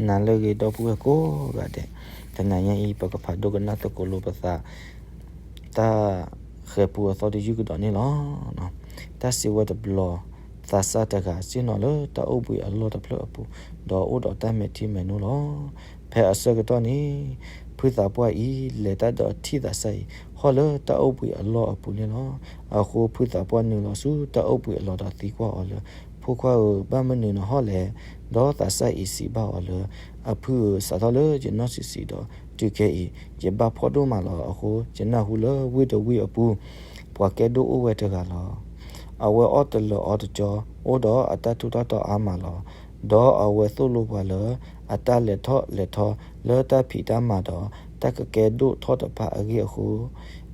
နၤလၢအဂ့ၤ ဒီပုၢ်ဝဲၢ်ကိးဂၤဒဲး, တနၤညါအံၤ ပကဖးဒိကနၣ်သကိးလိာ်ပသး တၢ်ဃဲၤပူအသီတယုၢ်ကဒီးန့ၣ်လီၤ. တၢ်စံးဝဲတဘျီ, သးစၢ်တဂၤ ဆ့ၣ်နီၤလၢတၢ်အိၣ်ဘှံးအလီၢ်တဖျၢၣ်အပူၤ, ဒီးအိၣ်ဒီးတၢ်မဲာ်ထံမဲာ်နိလီၤ. ဖဲအဆၢကတီၢ်န့ၣ်, ဖုသးပှၢ်အံၤ လဲၤတၢ်ဒီးထံၣ်သးစၢ်အံၤ ဟီၣ်လၢတၢ်အိၣ်ဘှံးအလီၢ်အပူၤန့ၣ်လီၤ. အဃိဖုသးပှၢ်နုာ်လီၤဆူတၢ်အိၣ်ဘှံးအလီၢ်ဒီးသံကွၢ်အီၤလၢ, ဖိခွါဧၢ, ဘၣ်မနုၤနဟီၣ်လဲၣ်. ဒီးသးစၢ်အံၤစံးဘၣ်အီၤလၢ, အဖုဧၢ, စးထီၣ်လၢယနီၢ်ဆံးဆံးဒီးတုၤခဲအံၤ, ယဘၣ်ဖှီၣ်ဒိၣ်မးလီၤ. အဃိယနၢ်ဟူလၢဝ့ၢ်တဝ့ၢ်အပူၤ ပှၤကဲဒိၣ်အိၣ်ဝဲတဂၤလီၤ. အဝဲအီၣ်တလၢာ်အီတကၠီ, အိၣ်ဒီးအတၢ်ထူးတၢ်တီၤအါမးလီၤ. ဒီးအဝဲသိၣ်လိပှၤလၢ အတၢ်လဲၤထီၣ်လဲၤထီလၢတၢ်ဖံးတၢ်မၤဒီး တၢ်ကကဲဒိၣ်ထီၣ်တဖၣ်အဂ့ၢ်အဃိ,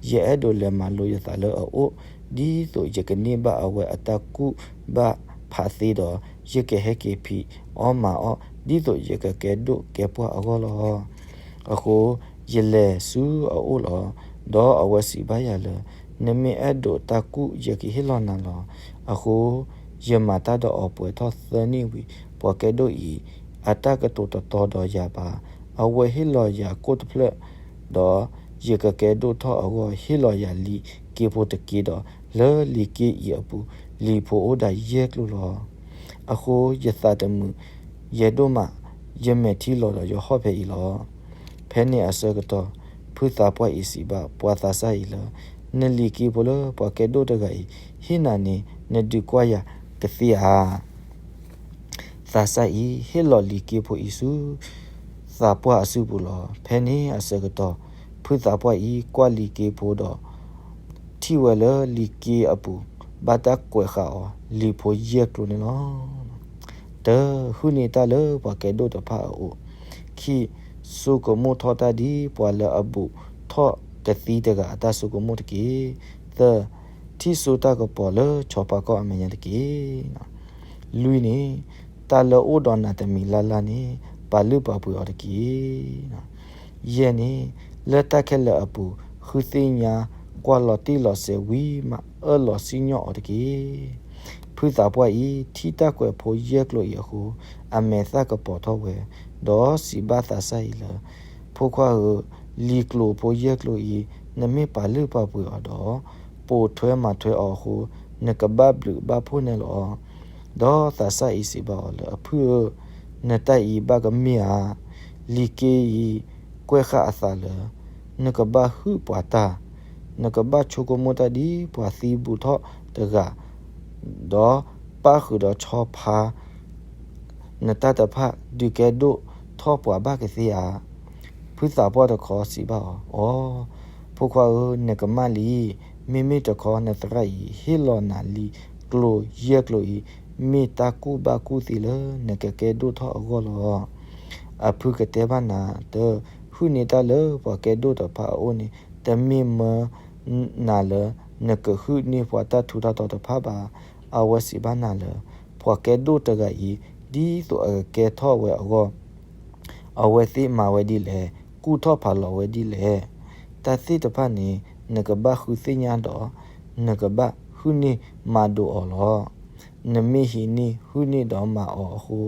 ယအဲၣ်ဒိးလဲၤမၤလိယသးလၢအအိၣ်, ဒ်သိးယကန့ၢ်ဘၣ်အဝဲအတၢ်ကူၣ်ဘၣ်ဖးသ့ဒီး, ယကဟဲက့ၤဖံးအီၣ်မၤအီၣ်, ဒ်သိးယကကဲဒိၣ်ကဲပှၢ်အဂီၢ်လီၤ. အဃိယလဲၤဆူအအိၣ်လီၤ. ဒီးအဝဲစံးဘၣ်ယၤလၢ, နမ့ၢ်အဲၣ်ဒိးတၢ်ကူၣ် ယကဟ့ၣ်လီၤနၤလီၤ. အဃိယမၤတၢ်ဒီးအီၤပှဲၤထီၣ်သၢနံၣ်ဝံၤ, ပှၤကဲဒိၣ်အံၤ အတၢ်ကတိၤတတီဒီးယၤဘၣ်. အဝဲဟ့ၣ်လီၤယၤကိၣ်တဖျၢၣ်, ဒီးယကကဲဒိၣ်ထီၣ်အဂီၢ် ဟ့ၣ်လီၤယၤလံာ်က့ဖိတက့ဒီး, လၢလံာ်က့အံၤအပူၤ လံာ်ဖိအိၣ်ဒၣ်ယဲၢ်ကျိၤလီၤ. အဃိယသးတမုာ်ယဲဒိၣ်မး, ယမဲာ်ထံလီၤဒီးယဟီၣ်ဖဲအံၤလီၤ. ဖဲန့ၣ်အဆၢကတီၢ်, ဖုသးပှၢ်အံၤစံးဘၣ်ပှၤသးစၢ်အံၤလၢ, နလံာ်က့ဖိလၢပှၤကဲဒိၣ်တဂၤအံၤဟ့ၣ်နၤန့ၣ် နဒုးကွၢ်ယၤကသ့ဧါ. သးစၢ်အံၤဟ့ၣ်လီၤလံာ်က့ဖိအံၤဆူ သးပှၢ်အစုပူၤလီၤ. ဖဲန့ၣ်အဆၢကတီၢ်, ဖုသးပှၢ်အံၤကွၢ်လံာ်က့ဖိဒီး ထံၣ်ဝဲလၢလံာ်က့အပူၤ ဘၣ်တၢ်ကွဲးဃာ်အီၤလံာ်ဖိယဲၢ်ကျိၤန့ၣ်လီၤ. တၢ, ဟုၣ်န့ၢ်တၢ်လၢပှၤကဲဒိၣ်တဖၣ်အအိၣ်, ခံ, ဆိကမိၣ်ထီၣ်တၢ်ဒ်ပှၤလၢအဘူးထီၣ်ကသံတဂၤအတၢ်ဆိကမိၣ်တက့ၢ်. သၢ, ထံၣ်ဆိတၢ်ကပီၤလၢဆီဖါကီၢ်အမဲာ်ညါတက့ၢ်. လွံၢ်န့ၣ်, တၢ်လၢအိၣ်ဒီးနၤတမံၤလၢ်လၢ်န့ၣ် ပာ်လုၢ်ပာ်ပှ့ၤအီၤတက့ၢ်. ယဲၢ်န့ၣ်, လၢတၢ်ခဲလၢာ်အပူၤ ဃုသ့ၣ်ညါကွၢ်လီၤတံၢ်လီၤဆဲးဝံၤမး အၢၣ်လီၤစံၣ်ညီၣ်အီၤတက့ၢ်. ဖုသးပှၢ်အံၤ ထံၣ်တၢ်ကွဲးဖိယဲၢ်ကျိၤအံၤအဃိ, အမဲာ်သၣ်ကပီၤထီၣ်ဝဲ, ဒီးစံးဘၣ်သးစၢ်အံၤလၢ, ဖိခွါဧၢ, လံာ်ကျိၤဖိယဲၢ်ကျိၤအံၤ နမ့ၢ်ပာ်လုၢ်ပာ်ပှ့ၤအီၤဒီး ပိာ်ထွဲမၤထွဲအီၤအဃိ, နကဘၣ်ဘျုးဘၣ်ဖှိၣ်န့ၣ်လီၤ. ဒီးသးစၢ်အံၤစံးဘၣ်အီၤလၢ, အဖုဧၢ, နတၢ်အံၤဘၣ်ကမ့ၢ်ဧါ. လံာ်က့အံၤကွဲးဃာ်အသးလၢ နကဘၣ်ဟုၣ်ပှၤတၢ်, နကဘၣ်ဆိကမိၣ်တၢ်ဒ်ပှၤသံဘူးထီၣ်တဂၤ, ဒီးပၣ်ဃုာ်ဒီးဆီဖါ နတၢ်တဖၣ် ဒုးကဲဒိၣ်ထီၣ်ပှၤဘၣ်ကသ့ဧါ. ဖုသးပှၢ်တခီစံးဘၣ်အီၤ, အိ, ဖိခွါဧၢ, နကမၣ်လံ. မ့မ့ၢ်တခီ နသရၣ်အံၤ ဟ့ၣ်လီၤနၤလံာ်ကျိၤယဲၢ်ကျိၤအံၤ မ့ၢ်တၢ်ကူၣ်ဘၣ်ကူၣ်သ့လၢနကကဲဒိၣ်ထီၣ်အဂီၢ်လီၤ. အဖုကတဲဘၣ်နၤ, တၢ, ဟုၣ်န့ၢ်တၢ်လၢပှၤကဲဒိၣ်တဖၣ်အအိၣ်န့ၣ် တမ့ၢ်မၢနၤလၢနကဟုၣ်န့ၢ်ပှၤတၢ်ထူးတၢ်တီၤတဖၣ်ဘၣ်. အဝဲစံးဘၣ်နၤလၢ ပှၤကဲဒိၣ်တဂၤအံၤ ဒ်သိးအကကဲထီၣ်ဝဲအဂီၢ် အဝဲသ့ၣ်မၤဝဲဒ်လဲၣ်, ကူၣ်ထီၣ်ဖးလီၤဝဲဒ်လဲၣ်, တၢ်သ့ၣ်တဖၣ်န့ၣ် နကဘၣ်ဃုသ့ၣ်ညါဒီး နကဘၣ်ဟုၣ်န့ၢ်မၤဒိးအီၤလီၤ. နမ့ၢ်ဟံးန့ၢ်ဟုၣ်န့ၢ်ဒီးမၤအီၤအဃိ,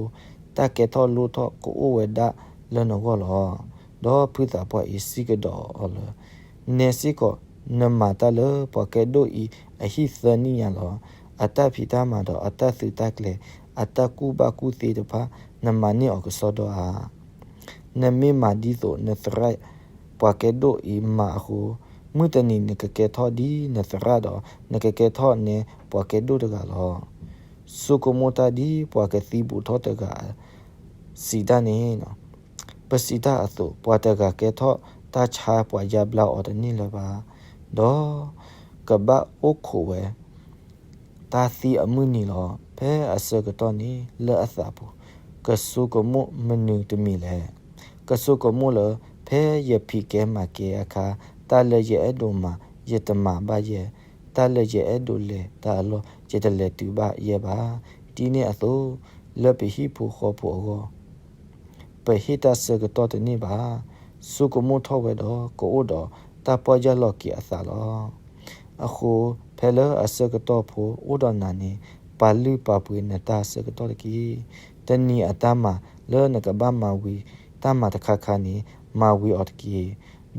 တၢ်ကဲထီၣ်လိၣ်ထီၣ်ကအိၣ်ဝဲဒၣ်လၢနဂီၢ်လီၤ. ဒီးဖုသးပှၢ်အံၤစံးကဒီးအီၤလၢ နဲစ့ၢ်ကီး နမၤတၢ်လၢပှၤကဲဒိၣ်အံၤအဟံၣ်သၢနံၣ်ညါလီၤ. အတၢ်ဖံးတၢ်မၤဒီးအတၢ်သုးတၢ်ကျဲၤ အတၢ်ကူၣ်ဘၣ်ကူၣ်သ့တဖၣ် နမၤန့ၢ်အီၤကစီဒီဧါ. နမ့ၢ်မၤဒ်သိးနသရၣ်ပှၤကဲဒိၣ်အံၤမၤအဃိ, မုၢ်တနံၤနကကဲထီၣ်ဒ်နသရၣ်ဒီး နကကဲထီၣ်နဲပှၤကဲဒိၣ်တဂၤလီၤ. ဆိကမိၣ်တၢ်ဒ်ပှၤကသံဘူးထီၣ်တဂၤ စံးတၢ်န့ၣ်, ပစံးတၢ်အသိး ပှၤတဂၤကဲထီၣ်တၢ်ဆါပှၤယါဘျါအီၤတန့ၢ်လၢၤဘၣ်, ဒီးကဘၣ်အိၣ်ခိးဝဲ တၢ်သံအမုၢ်နံၤလီၤ. ဖဲအဆၢကတီၢ်န့ၣ် လၢအသးပူၤ ကဆိကမိၣ်မနုၤတမံၤလဲၣ်. ကဆိကမိၣ်လၢ ဖဲယဖံးကဲမၤကဲအခါ တၢ်လၢယအဲၣ်ဒိးမၤ ယတမၤဘၣ်ယဲၢ်, တၢ်လၢယအဲၣ်ဒိးလဲၤတၢ်အလီၢ် ယတလဲၤတုၤဘၣ်ယဲၢ်ဘၣ်. ဒ်န့ၣ်အသိး လၢပဟံၣ်ဖိဃီဖိအဂီၢ် ပဟ့ၣ်တၢ်ဆၢကတီၢ်တန့ၢ်ဘၣ်. ဆိကမိၣ်ထီၣ်ဝဲဒီး ကအိၣ်ဒီးတၢ်ပီၢ်ယၢ်လီၤက့ၤအသးလီၤ. အဃိ ဖဲလၢအဆၢကတီၢ်ဖိအိၣ်ဒီးနၤန့ၣ် ပာ်လုၢ်ပာ်ပှ့ၤနတၢ်ဆၢကတီၢ်တက့ၢ်. တနံၤအတၢ်မၤ လၢနကဘၣ်မၤဝံၤတၢ်မၤတခါခါန့ၣ်, မၤဝံၤအီၤတက့ၢ်.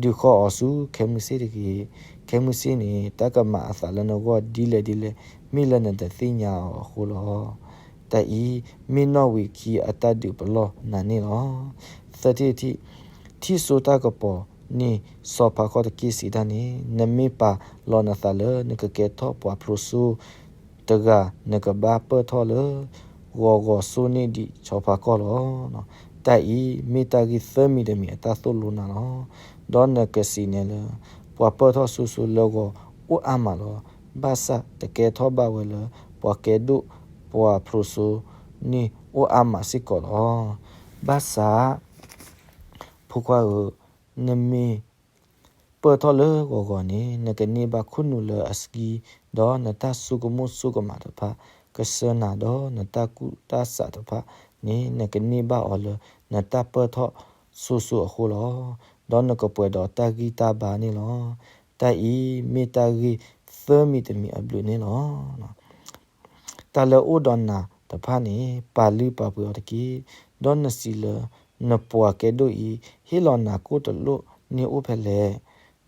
ဒုးဃီၤအီၤဆူခဲမုၢ်ဆ့ၣ်တဂ့ၤ. ခဲမုၢ်ဆ့ၣ်န့ၣ် တၢ်ကမၤအသးလၢနဂီၢ်ဒ်လဲၣ်ဒ်လဲၣ်, မ့ၢ်လၢနတသ့ၣ်ညါအီၤအဃိလီၤ. တၢ်အံၤမ့ၢ်နီၣ်ဝံာ်ခံအတၢ်ဒုးပလီၢ်နၤန့ၣ်လီၤ. သၢထံၣ်တထံၣ်, ထံၣ်ဆိတၢ်ကပီၤန့ၣ် ဆီဖါကီၢ်တက့ၢ်စံးတၢ်န့ၣ်, နမ့ၢ်ပာ်လီၤနသးလၢနကကဲထီၣ်ပှၤဖျိစိတဂၤ, နကဘၣ်ပၢၢ်ထီၣ်လၢ ဂီၤဂီၤစိန့ၢ်ဒံးဆီဖါကီၢ်လီၤ. တၢ်အံၤမ့ၢ်တၢ်ဂ့ၢ်သၢမံၤတမံၤအတၢ်သိၣ်လိနၤလီၤ. ဒီးနကစံးနဲလၢ ပှၤပၢၢ်ထီၣ်စိစိလၢဂီၤအိၣ်အါမးလီၤ. ဘၣ်ဆၣ်တကဲထီၣ်ဘၣ်ဝဲလၢ ပှၤကဲဒိၣ်ပှၤဖျိစိန့ၣ်အိၣ်အါမးစ့ၢ်ကီးလီၤ. ဘၣ်ဆၣ် ဖိခွါဧၢ, နမ့ၢ် ပၢၢ်ထီၣ်လၢဂီၤဂီၤန့ၣ်, နကန့ၢ်ဘၣ်ခိၣ်နူာ်လၢအဆှံ, ဒီးနတၢ်ဆိကမိၣ်ဆိကမးတဖၣ်ကစၢၢ်နၤ, ဒီးနတၢ်ကူၣ်တၢ်ဆးတဖၣ်န့ၣ် နကန့ၢ်ဘၣ်အီၤလၢနတၢ်ပၢၢ်ထီၣ်စိစိအဃိလီၤ. ဒီးနကပှဲၤဒီးတၢ်ဂံၢ်တၢ်ဘါန့ၣ်လီၤ. တၢ်အံၤမ့ၢ်တၢ်ဂ့ၢ်သၢမံၤတမံၤအဘျုးန့ၣ်လီၤ. တၢ်လၢအိၣ်ဒီးနၤတဖၣ်န့ၣ် ပာ်လုၢ်ပာ်ပှ့ၤအီၤတက့ၢ်. ဒီးနစံးလၢ နပှၤကဲဒိၣ်အံၤ ဟ့ၣ်လီၤနၤကိၣ်တလိၣ်န့ၢ်အိၣ်ဖဲလဲၣ်.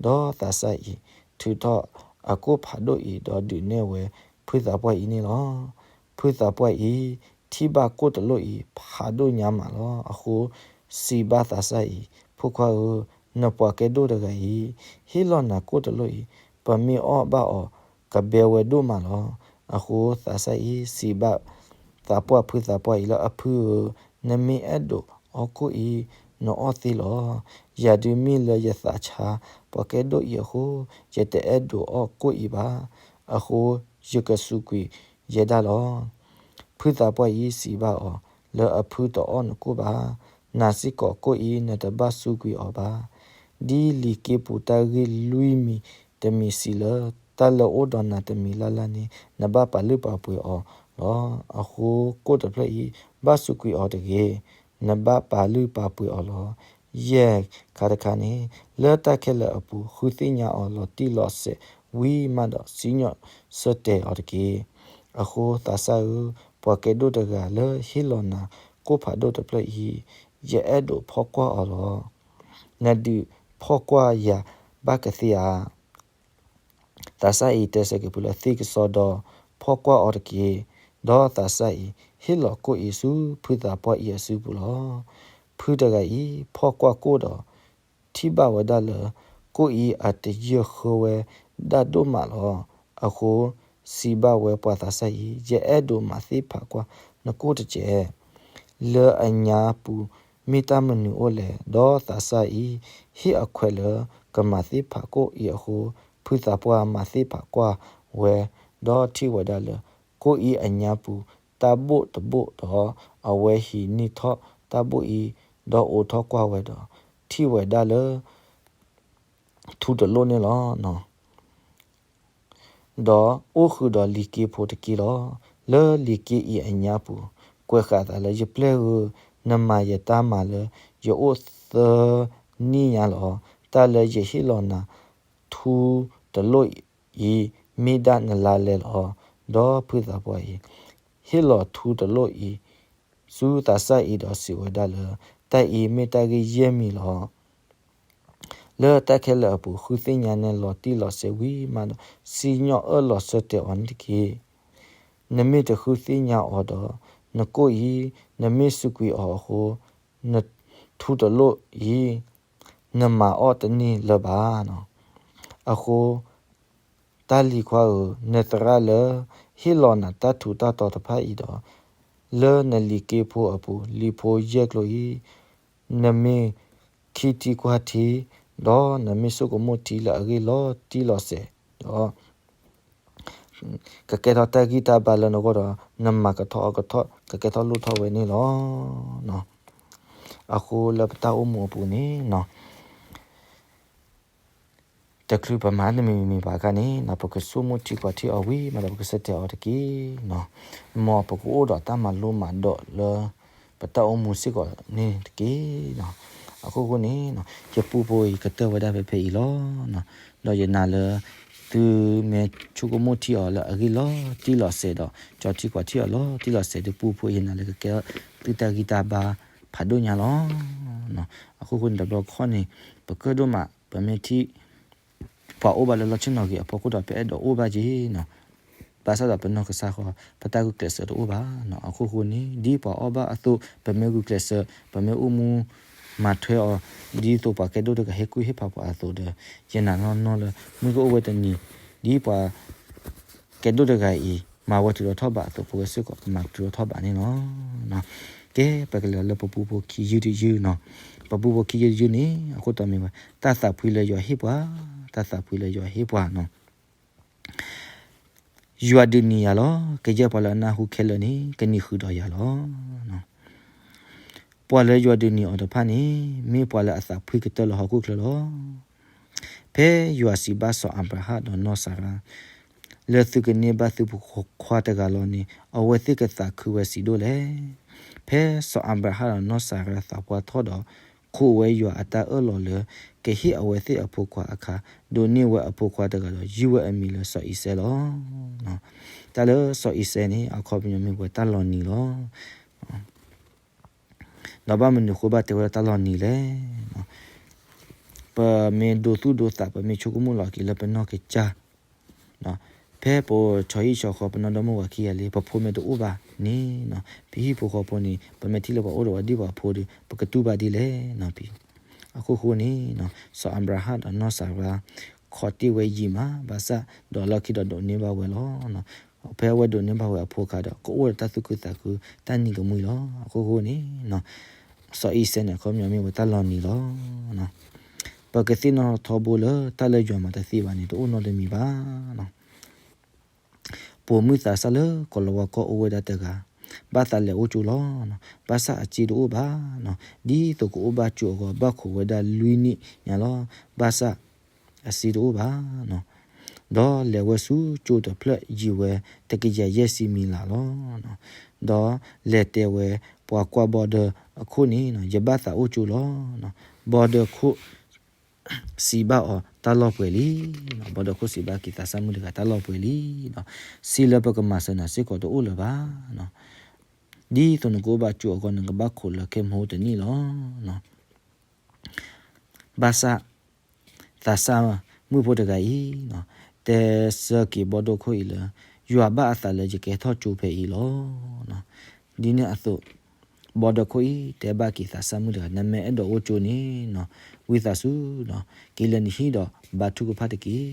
ဒီးသးစၢ်အံၤ ထုးထီၣ်အကိၣ်ဖးဒိၣ်အံၤ ဒီးဒုးနဲၣ်ဝဲဖုသးပှၢ်အံၤန့ၣ်လီၤ. ဖုသးပှၢ်အံၤ ထံၣ်ဘၣ်ကိၣ်တလိၣ်အံၤ ဖးဒိၣ်ညါမးလီၤ. အဃိစံးဘၣ်သးစၢ်အံၤ, ဖိခွါဧၢ, နပှၤကဲဒိၣ်တဂၤအံၤ ဟ့ၣ်လီၤနၤကိၣ်တလိၣ်အံၤ, ပမ့ၢ်အီၣ်ဘၣ်အီၤ ကဘဲဝဲဒိၣ်မးလီၤ. အဃိသးစၢ်အံၤ စံးဘၣ်သးပှၢ်ဖုသးပှၢ်အံၤလၢ အဖုဧၢ, နမ့ၢ်အဲၣ်ဒိးအီၣ်ကိၣ်အံၤ နအီၣ်သ့လီၤ. ယၤဒုးမ့ၢ်လၢယသးဆါ ပှၤကဲဒိၣ်အံၤအဃိ, ယတအဲၣ်ဒိးအီၣ်ကိၣ်အံၤဘၣ်. အဃိယကစူးကွံာ်ယဲဒၣ်လီၤ. ဖုသးပှၢ်အံၤစံးဘၣ်အီၤလၢ အဖုတအီၣ်နကိၣ်ဘၣ်. နာ်စ့ၢ်ကီးကိၣ်အံၤ နတဘၣ်စူးကွံာ်အီၤဘၣ်. ဒ်လံာ်က့ပူၤတၢ်ဂ့ၢ်လွံၢ်မံၤတမံၤစံးလၢ တၢ်လၢအိၣ်ဒီးနၤတမံၤလၢ်လၢ်န့ၣ် နဘၣ်ပာ်လုၢ်ပာ်ပှ့ၤအီၤလီၤ. အဃိကိၣ်တဖျၢၣ်အံၤ ဘၣ်စူးကွံာ်အီၤတဂ့ၤ. နဘၣ်ပာ်လုၢ်ပာ်ပှ့ၤအီၤလီၤ. ယဲၢ်ခါတခါန့ၣ် လၢတၢ်ခဲလၢာ်အပူၤ ဃုသ့ၣ်ညါအီၤလီၤတံၢ်လီၤဆဲးဝံၤမးဒီး စံၣ်ညီၣ်ဆၢတဲာ်အီၤတက့ၢ်. အဃိသးစၢ်ဧၢ, ပှၤကဲဒိၣ်တဂၤလၢဟ့ၣ်လီၤနၤကိၣ်ဖးဒိၣ်တဖျၢၣ်အံၤ, ယအဲၣ်ဒိးဖီၣ်ကွၢ်အီၤလီၤ. နဒုးဖီၣ်ကွၢ်ယၤဘၣ်ကသ့ဧါ. သးစၢ်အံၤတဲဆၢက့ၤဖုလၢ သ့ကစီဒီး ဖီၣ်ကွၢ်အီၤတက့ၢ်. ဒီးသးစၢ်အံၤ ဟ့ၣ်လီၤကိၣ်အံၤဆူဖုသးပှၢ်အံၤအစုပူၤလီၤ. ဖုတဂၤအံၤ ဖီၣ်ကွၢ်ကိၣ်ဒီး ထံၣ်ဘၣ်ဝဲဒၣ်လၢ ကိၣ်အံၤအတယၢၢ်ဃၢဝဲဒၣ်ဒိၣ်မးလီၤ. အဃိစံးဘၣ်ဝဲပှၤသးစၢ်အံၤ, ယအဲၣ်ဒိးမၤသ့ၣ်ဖးကွၢ်နကိၣ်တက့ၢ်. လၢအညါပူၤမ့ၢ်တၢ်မနုၤအိၣ်လဲၣ်. ဒီးသးစၢ်အံၤ ဟ့ၣ်အခွဲးလၢကမၤသ့ၣ်ဖးကိၣ်အံၤအဃိ, ဖုသးပှၢ်မၤသ့ၣ်ဖးကွၢ်ဝဲ, ဒီးထံၣ်ဝဲဒၣ်လၢ ကိၣ်အံၤအညါပူၤ တၢ်ဘိၣ်တဘိၣ်ဒီး အဝဲဟံးန့ၢ်ထီၣ်တၢ်ဘိၣ်အံၤ, ဒီးအိးထီၣ်ကွၢ်ဝဲဒီး ထံၣ်ဝဲဒၣ်လၢ ထူတလိၣ်န့ၣ်လီၤ. ဒီးအိၣ်ဃုာ်ဒီးလံာ်က့ဖိတက့ၢ်လီၤ. လၢလံာ်က့အံၤအညါပူၤ ကွဲးဃာ်အသးလၢ ယပျဲၢ်ဧၢ, နမၤယတၢ်မၤလၢယအိၣ်သၢနံၣ်ညါလီၤ. တၢ်လၢယဟ့ၣ်လီၤနၤထူတလိၣ်အံၤ မ့ၢ်ဒၣ်နလါလဲလီၤ. ဒီးဖုသးပှၢ်အံၤ ဟ့ၣ်လီၤထူတလိၣ်အံၤ ဆူသးစၢ်အံၤဒီးစံးဝဲဒၣ်လၢ တၢ်အံၤမ့ၢ်တၢ်ဂ့ၢ်ယဲၢ်မံၤလီၤ. လၢတၢ်ခဲလၢာ်အပူၤ ဃုသ့ၣ်ညါနဲလီၤတံၢ်လီၤဆဲးဝံၤမးဒီး စံၣ်ညီၣ်အၢၣ်လီၤဆၢတဲာ်အီၤန့ၣ်တက့ၢ်. နမ့ၢ်တဃုသ့ၣ်ညါအီၤဒီး နကိၣ်အံၤ နမ့ၢ်စူးကွံာ်အီၤအဃိ နထူတလိၣ်အံၤ နမၤအီၣ်တန့ၢ်လၢၤဘၣ်. အဃိ တၢ်လံၤခွါဧၢ, နသရၣ်လၢ ဟ့ၣ်လီၤနၤတၢ်ထူးတၢ်တီၤတဖၣ်အံၤဒီး လၢနလံာ်က့ဖိအပူၤ လံာ်ဖိယဲၢ်ကျိၤအံၤ နမ့ၢ်ခံထံကွၢ်ထံ ဒီးနမ့ၢ်ဆိကမိၣ်ထံလၢအဂ့ၢ်လီၤတံၢ်လီၤဆဲးဒီး ကကဲထီၣ်တၢ်ဂံၢ်တၢ်ဘါလၢနဂီၢ်ဒီး နမၤကထီၣ်အီကထီၣ် ကကဲထီၣ်လိၣ်ထီၣ်ဝဲန့ၣ်လီၤ. အဃိလၢပတၢ်အိၣ်မူအပူၤန့ၣ် တချုးပမၤတမံၤမံၤဘၣ်အခါန့ၣ် ပကဆိကမိၣ်ထံကွၢ်ထံအီၤဝံၤမးဒီး ပကဆၢတဲာ်အီၤတက့ၢ်. မ်ပကအိၣ်ဒီးတၢ်မၤလိမၤဒိးလၢ ပတၢ်အိၣ်မူစ့ၢ်ကီးန့ၣ်တက့ၢ်. အခိၣ်ဃိန့ၣ် ယပူဖိအံၤကတၢၢ်ဝဲဒၣ်ဖဲဖဲအံၤလီၤ. ဒီးယနာ်လၢ သုမ့ၢ်ဆိကမိၣ်ထံအီၤလၢအဂ့ၢ်လီၤတံၢ်လီၤဆဲးဒီး ကၠီထံကွၢ်ထံအီၤလီၤတံၢ်လီၤဆဲး ဒီးပူဖိယနာ်လၢကကဲသုတၢ်ဂံၢ်တၢ်ဘါ ဖးဒိၣ်ညါလီၤ. အဃိဃိန့ၣ် တဘျီခီၣ်န့ၣ် ပကၢၣ်ဒိၣ်မး ပမ့ၢ်ထံၣ် ပှၤအိၣ်ဘၣ်လၢလီၢ်ဆ့ၣ်နီၤဂ့ၤအဖီခိၣ်ဒီး ပအဲၣ်ဒိးအိၣ်ဘၣ်က့ၤနီၤ. ဘၣ်ဆၣ်ဒီးပနီၢ်ကစၢ်ဃီ ပတၢ်ဂုာ်ကျဲးစၢးတအိၣ်ဘၣ်နီၤ. အဃိဃိန့ၣ် ဒ်ပှၤအီၣ်ဘၣ်အသိး ပမ့ၢ်ဂုာ်ကျဲးစၢး ပမ့ၢ်အိၣ်မူမၤထွဲအီၤ ဒ်သိးပှၤကဲဒိၣ်တဂၤဟ့ၣ်ကူၣ်ဟ့ၣ်ဖးပှၤအသိးဒီး ယနာ်နီၢ်နီၢ်လၢ မုၢ်ကအိၣ်ဝဲတနံၤ ဒ်ပှၤ ကဲဒိၣ်တဂၤအံၤ မၤဝဲတုၤလီၤထီၣ်ဘးအသိး ပဝဲစ့ၢ်ကီး ပမၤတုၤလီၤထီၣ်ဘးန့ၣ်လီၤ. ကဲပကလဲၤလၢပပူဖိခံယုၢ်တယုၢ်နီၤ. ပပူဖိခံယုၢ်တယုၢ်န့ၣ် အခိၣ်တီမ့ၢ်ဝဲ တၢ်သးဖှံလၢယွၤဟ့ၣ်ပှၤ, တၢ်သးဖှံလၢယွၤဟ့ၣ်ပှၤနီၤ. ယွၤဒုးနံၤယၤလီၤ. ကယဲၢ်ပှၤလၢအနၢ်ဟူခဲလၢာ်န့ၣ် ကနံၤဃုာ်ဒီးယၤလီၤ. ပှၤလၢယွၤဒုးနံၤအီၤတဖၣ်န့ၣ် မ့ၢ်ပှၤလၢအသးဖှံကတၢၢ်လၢဟီၣ်ခိၣ်ချၢလီၤ. ဖဲယွၤစံးဘၣ်စီၤအၤဘြၤဟၣ်ဒီးနီၢ်စၤရါ လၢသုကန့ၢ်ဘၣ်သုဖိခွါတဂၤလီၤန့ၣ် အဝဲသ့ၣ်ကသးခုဝဲဆံးဒိၣ်လဲၣ်. ဖဲစီၤအၤဘြၤဟၣ်ဒီးနီၢ်စၤရါသးပှၢ်ထီၣ်ဒီး ခိးဝဲယွၤအတၢ်အၢၣ်လီၤလၢ ကဟ့ၣ်အဝဲသ့ၣ်အဖိခွါအခါ, ဒိးန့ၢ်ဝဲအဖိခွါတဂၤဒီး ယုၢ်ဝဲအမံၤလၢစီၤအံၤစဲးလီၤ. တၢ်လၢစီၤအံၤစဲးန့ၣ် အခီပညီမ့ၢ်ဝဲတၢ်လီၤနံၤလီၤ. ဒီးဘၣ်မနုၤအဃိဘၣ်တဲဝဲဒၣ်တၢ်လီၤနံၤလဲၣ်. ပမ့ၢ်ဒိသူၣ်ဒိသး ပမ့ၢ်ဆိကမိၣ်လီၤက့ၤလၢပနီၢ်ကစၢ် ဖဲပဆီဟံၣ်ဆီဃီ ပနီၢ်ဒီမါဝၤခံဂၤလံ ပဖိမ့ၢ်တအိၣ်ဘၣ်န့ၣ်, ပဟံၣ်ဖိဃီဖိန့ၣ် ပမ့ၢ်ထံၣ်လၢပှၤအိၣ်ဒီးဝဲဒ်ပှၤဖိဒီး ပကတူၢ်ဘၣ်ဒ်လဲၣ်. အဃိဃိန့ၣ် စီၤအၤဘြၤဟၣ်ဒီးနီၢ်စၤရါ ခီတ့ၢ်ဝဲယံာ်မး ဘၣ်ဆၣ်ဒီးလီၢ်ခံဒီးဒိးန့ၢ်ဘၣ်ဝဲလီၤ. ဖဲအဝဲဒိးန့ၢ်ဘၣ်ဝဲအဖိအခါဒီး ကအိၣ်ဒီးတၢ်သူၣ်ခုသးခု တၢ်နံၤကမှံလီၤ. အဃိဃိန့ၣ် စီၤအံၤစဲးန့ၣ် အခီပညီမ့ၢ်ဝဲတၢ်လီၤနံၤလီၤ. ပကသ့ၣ်နီၣ်ထီဘိလၢ တၢ်လၢယွၤမၤတသ့ဘၣ်န့ၣ် တအိၣ်နီတမံၤဘၣ်. ပိာ်မုၣ်သးစၢ်လၢကီၤလၤဝါကီၢ်အိၣ်ဝဲဒၣ်တဂၤ ဘၣ်သးလဲၤအိၣ်ကၠိလီၤ. ဘၣ်ဆၣ်အစ့တအိၣ်ဘၣ်. ဒ်သိးကအိၣ်ဘၣ်ကၠိအဂီၢ် ဘၣ်ခိးဝဲဒၣ်လွံၢ်နံၣ်ညါလီၤ. ဘၣ်ဆၣ်အစ့တအိၣ်ဘၣ်. ဒီးလဲၤဝဲဆူကၠိတဖျၢၣ် ယံာ်ဝဲ တကယၤယဲၢ်ဆံမံလးလီၤ. ဒီးလဲၤတဲဝဲ ပှၤကွၢ်ဘီဒၢအခိၣ်န့ၣ် ယဘၣ်သးအိၣ်ကၠိလီၤ. ဘီဒၢခိၣ် စံးဘၣ်အီၤတၢ်လီၢ်ပှဲၤလံ. ဘီဒၢခိၣ်စံးဘၣ်က့ၤသးစၢ်မုၣ်တဂၤတၢ်လီၢ်ပှဲၤလံ. စ့လၢပကမၤစၢၤနၤစ့ၢ်ကီးတအိၣ်လၢၤဘၣ်. ဒ်သိးနကအိၣ်ဘၣ်ကၠိအဂီၢ် နကဘၣ်ခိးလၢခဲမုၢ်တနံၣ်လီၤ. ဘၣ်ဆၣ် သးစၢ်မုၣ်ဖိတဂၤအံၤ တဲဆၢက့ၤဘီဒၢခိၣ်အံၤလၢ ယွၤဘၣ်အသးလၢယကဟဲထီၣ်ကၠိဖဲအံၤလီၤ. ဒ်န့ၣ်အသိး ဘီဒၢခိၣ်အံၤ တဲဘၣ်က့ၤသးစၢ်မုၣ်တဂၤ နမ့ၢ်အဲၣ်ဒိးအိၣ်ကၠိန့ၣ် ဝံသးစူၤ က့ၤလၢနဟံၣ်ဒီးဘါထုကဖၣ်တက့ၢ်.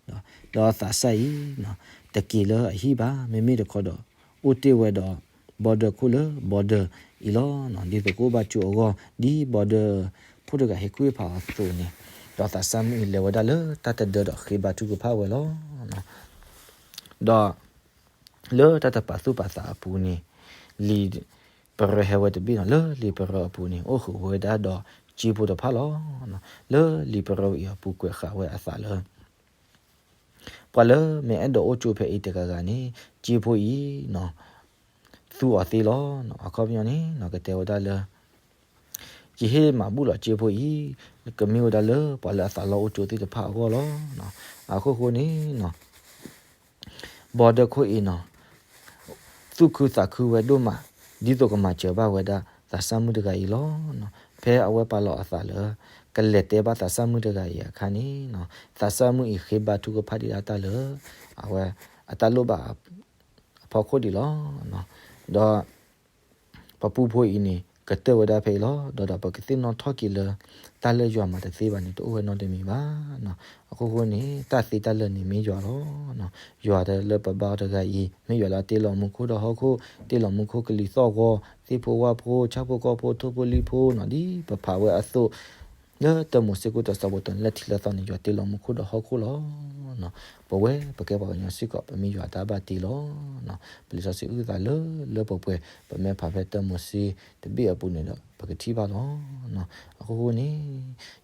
ဒီးသးစၢ်အံၤ တက့ၤလၢအဟံၣ်ဘၣ်, မ့မ့ၢ်တခီဒီး အိၣ်တ့ၢ်ဝဲဒီး ဘီဒၢခိၣ်လၢဘီဒၢအံၤလီၤ. ဒ်သိးကအိၣ်ဘၣ်ကၠိအဂီၢ် ဒ်ဘီဒၢခိၣ်တဂၤဟ့ၣ်ကူၣ်ဟ့ၣ်ဖးအီၤအသိးန့ၣ်, ဒီးသးစၢ်မုၣ်အံၤလဲၤဝဲဒၣ်လၢတၢ်တဒၢဒီးဃ့ဘါထုကဖၣ်ဝဲလီၤ. ဒီး လၢတၢ်တပာ်သူၣ်ပာ်သးအပူၤန့ၣ်, လံာ်ပရၢဟဲဝဲတဘ့ၣ်နီၤ, လၢလံာ်ပရၢအပူၤန့ၣ် အိၣ်ဃုာ်ဝဲဒၣ်ဒီးစ့ဖိတဖၣ်လီၤ. လၢလံာ်ပရၢအံၤအပူၤကွဲးဃာ်ဝဲအသးလၢ ပှၤလၢမ့ၢ်အဲၣ်ဒိးအိၣ်ကၠိဖဲအံၤတဂၤဂၤန့ၣ် စ့ဖိအံၤ သူအီၤသ့လီၤ. အခီပညီန့ၣ် ကတဲဝဲဒၣ်လၢ ယဟ့ၣ်မၤဘူၣ်လီၤစ့ဖိအံၤ ကမ့ၢ်ဝဲဒၣ်လၢပှၤလၢအသးလီအိၣ်ကၠိသ့ၣ်တဖၣ်အဂီၢ်လီၤ. အဃိဃိန့ၣ် ဘီဒၢခိၣ်အံၤနီၤ, သူၣ်ခုသးခုဝဲဒိၣ်မး, ဒ်သိးကမၤစၢၤဘၣ်ဝဲဒၣ်သးစၢ်မုၣ်တဂၤအံၤလီၤ. ဖဲအဝဲပာ်လီၤအသးလၢ ကလဲၤတဲဘၣ်သးစၢ်မုၣ်တဂၤအံၤအခါန့ၣ်, သးစၢ်မုၣ်အံၤဃ့ဘါထုကဖၣ်ဒံးဒၣ်တၢ်လၢ အဝဲအတၢ်လိၣ်ဘၣ်အဖီခိၣ်ဒံးလီၤ. ဒီး ပပူဖိအံၤန့ၣ် ကတၢၢ်ဝဲဒၣ်ဖဲအံၤလီၤ. ဒီးဒီးပကသ့ၣ်နီၣ်ထီၣ်က့ၤလၢ တၢ်လၢယွၤမၤတသ့ဘၣ်န့ၣ် တအိၣ်ဝဲနီတမံၤဘၣ်. အဃိဃိန့ၣ် တၢ်သ့တၢ်လၢာ်န့ၣ်မ့ၢ်ယွၤလီၤ. ယွၤလၢပဘါအီၤတဂၤအံၤ မ့ၢ်ယွၤလၢအတ့လီၤမူခိၣ်ဒီးဟီၣ်ခိၣ်, တ့လီၤမူခိၣ်ကလံၤသီၣ်ဂီၤ, သ့ၣ်ဖိဝၣ်ဖိ, ဆၣ်ဖိကီၢ်ဖိ, ထိၣ်ဖိလံၣ်ဖိနီၤ, ဒ်ပဖးဝဲအသိး လၢတၢမိၤၡ့ခိၣ်တၢ်သီဘိတၢ်န့ၣ် လၢထံးလၢသီန့ၣ် ယွၤတ့လီၤမူခိၣ်ဒီးဟီၣ်ခိၣ်လီၤ. ပဝဲပကဲပှၤကညီစ့ၢ်ကီး ပမ့ၢ်ယွၤတၢ်ဘၣ်တ့လီၤ. ပလံာ်စီဆှံအုၣ်သးလၢလၢပှဲၤပှဲၤ ပမ့ၢ်ဖးဖဲတၢမိၤၡ့တဘ့ၣ်အပူၤန့ၣ်ဒီး ပကထံၣ်ဘၣ်လီၤ. အဃိဃိန့ၣ်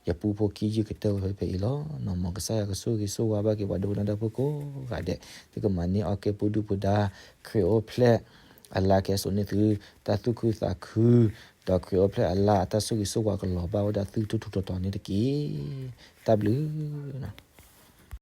ယပူဖိခံယုၢ်ကတၢၢ်ဝဲဖဲဖဲအံၤလီၤ. မ်ကစၢ်ယွၤကဆိၣ်ဂ့ၤဆိၣ်ဝါဘၣ်က့ၤပှၤဒိကနၣ်တၢ်ဖိကိးဂၤဒဲး, သုကမၤန့ၢ်အီၣ်ကဲပူၤဒုၣ်ပူၤဒါ, ခရံာ်အိၣ်ဖျဲၣ်အလါကဟဲစိာ်န့ၢ်သု တၢ်သူၣ်ခုသးခု, ဒီးခရံာ်အိၣ်ဖျဲၣ်အလါအတၢ်ဆိၣ်ဂ့ၤဆိၣ်ဝါကလီၤဘၣ်ဝဲဒၣ်သုထူထူတီတီန့ၣ်တက့ၢ်. တၢ်ဘျုး